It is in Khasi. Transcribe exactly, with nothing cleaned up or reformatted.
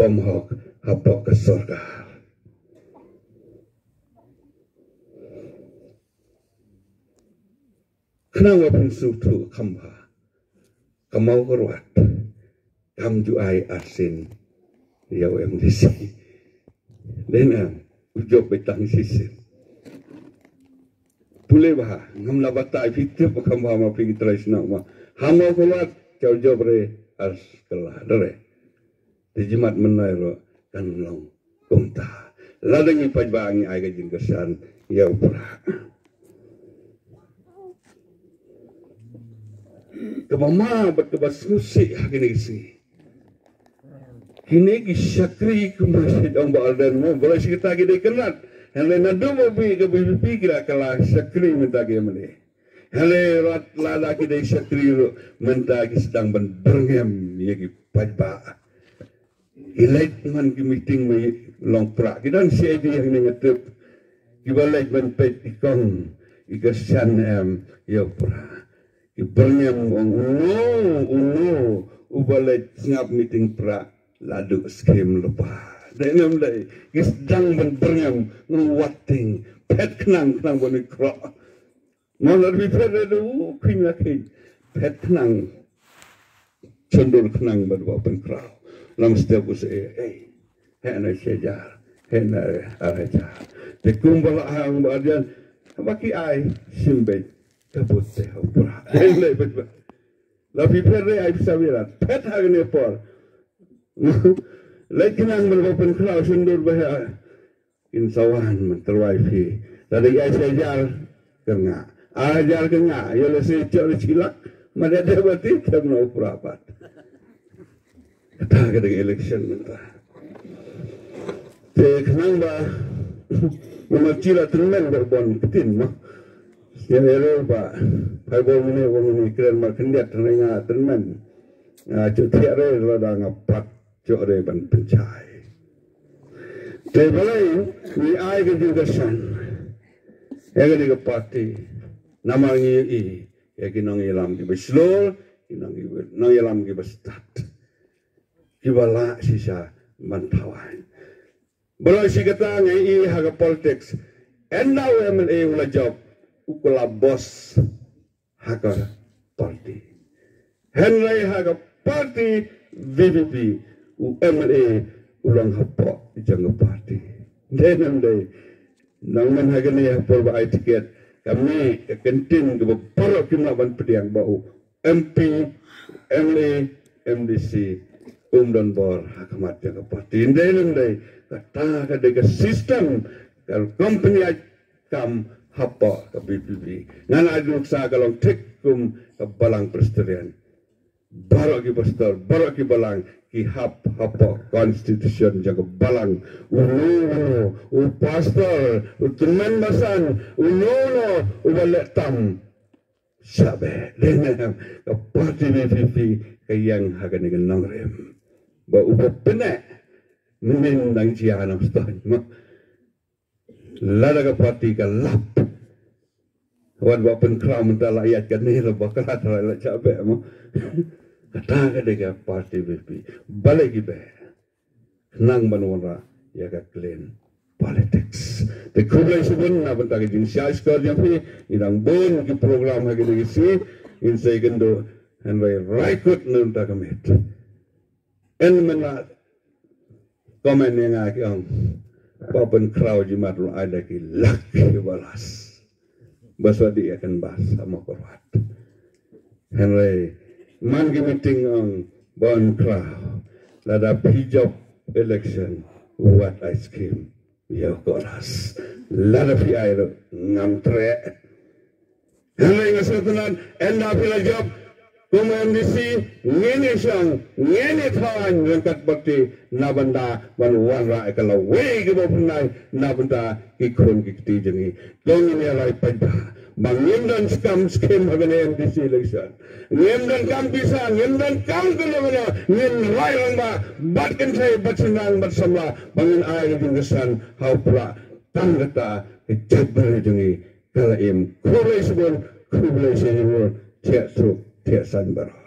pom hok hapoh ka sorkar. Khnang ba phin sngewthuh kham bha, ka Mawkyrwat kam ju ai arsien ïa u M D C. Dei ne em? U jop beit tang shisien. Pule bha, ngam lah ban batai, phi tip kham bha ma phi ki trai shnong ma. Ha Mawkyrwat ka jop re ar kylla, dei re. Te jimat mynno ruh kan long kumta. Lada ngi paidbah ngi ai ka jingkyrshan ïa u Prah. Kaba ma bad kaba sngewsih ha kine ki sngi, kine ki shakri kumba shu ong Bah Ardent mo, balei shi katta ki dei kynrad? Hynrei naduh ba bi ka V P P ki la kylla shakri mynta ki M L A. Hynrei lada ki dei shakri ruh mynta ki sdang ban byrngem ïa ki paidbah. Ki leit man ki meeting ba long Prah, ki don C I D hangne nga tip. Kiba leit ban peit i kong i kyrshan em ïa u Prah. Ki byrngem, ong uno uno uba leit sngap meeting Prah la duh skim lypa. Dei ne em dei? Ki sdang ban byrngem, ngam wad tieng. Phet khnang khnang ban ïakroh. Mo, la phi phet re, u khing la khing. Phet khnang. Shon dur khnang bad Bah Pynkhraw. Lam step u se, eh, heh na shi hajar, heh na ar hajar. Te kumba la hang Bah Ardent, ba ki ai shim beit ka bud te ha u Prah. Lei beit ba. La phi phet re, ai pisa birat. Phet ha kane por. Leit khnang bad Bah Pynkhraw, shon dur ba heh. Kin sa wan ban tyrwa ïa phi. Lada ïa shi hajar ka ngah, ar hajar ka ngah, ïa lehse ïoh da shi lak, ma da dei ba ti tem na u Prah pat. Kata ka dei ka election mynta. Te khnang ba, namar shi la tymmen ba bun ktien mo. Ïa ïa ba, phai bor mynne, bor mynne kren mar khyndiat, hynrei nga tymmen. Nga shu thiah re lada nga pat shu re ban pynshai. Te balei ngi ai ka jingkyrshan ïa kane ka party? Namar ngi ïohi ïa ki nongïalam kiba shlur, ki nong, nongïalam kiba stad, kiba lah shisha ban thaw aiñ. Balei shi katta? Ngi ïohi ha ka politics, ynda u M L A u la jop, u kylla bos ha ka party. Hynrei ha ka party V P P, u M L A u long hapoh jong ka party. Dei ne em dei? Nang man ha kane ha por ba ai tiket, ka mih ka kyntien kaba baroh kim lah ban pdiang ba u M P, M L A, M D C um don bor ha khmat jong ka party. Dei ne em dei? Kata ka dei ka system ka company ai kam hapoh ka V P P. Ngan ai nuksa ka long thik kum ka balang Presbyterian. Baroh ki pastor, baroh ki balang ki hap hapoh constitution jong ka balang. Uno uno, u pastor, u tymmen basan, uno uno uba leh tam, shah beh. Dei ne em? Ka party V P P ka ïeng ha kane ka nongrim ba uba pyneh mynnin dang jia nongstoiñ mo. Lada ka party ka lap, wat Bah Pynkhraw mynta la ïaid kane la bakla, trai la shah beh mo. Kata ka dei ka party V P P. Balei ki beh? Khnang ban wanrah ïa ka clean politics. Te khublei shibun na bynta ka jingshai shkor jong phi. Ngi dang bun ki program ha kine ki sngi, ngin sa ïakynduh hynrei rai kut na bynta ka miet. Yn mynta comment ïa nga ki ong, Bah Pynkhraw jimat ruh ai da ki lak ki balas. Ba shu dei ïa kan bas ha Mawkyrwat. Hynrei man ki meeting ong, Bah Pynkhraw, lada phi jop election, wat ai skim ïa u Kolas. Lada phi ai ruh ngam treh. Hynrei nga sngewtynnat, ynda phi la jop kum u M D C, ngin ïa shong, ngin ïa thaw aiñ ryngkat party na bynta ban wanrah ïa ka lawei kaba pynai na bynta ki khun ki kti jong ngi. To ngin ïa rai paidbah ba ngim don skam skim ha kane M D C election. Ngim don kam pisa, ngim don kam kano kano, ngin rai rangbah bad kynthei bad shynrang bad samla ba ngin ai ka jingkyrshan ha u Prah. Tang kata ka jaitbynriew jong ngi ka la im. Khublei shibun, khublei shibun, thiah truk, thiah saiñ baroh.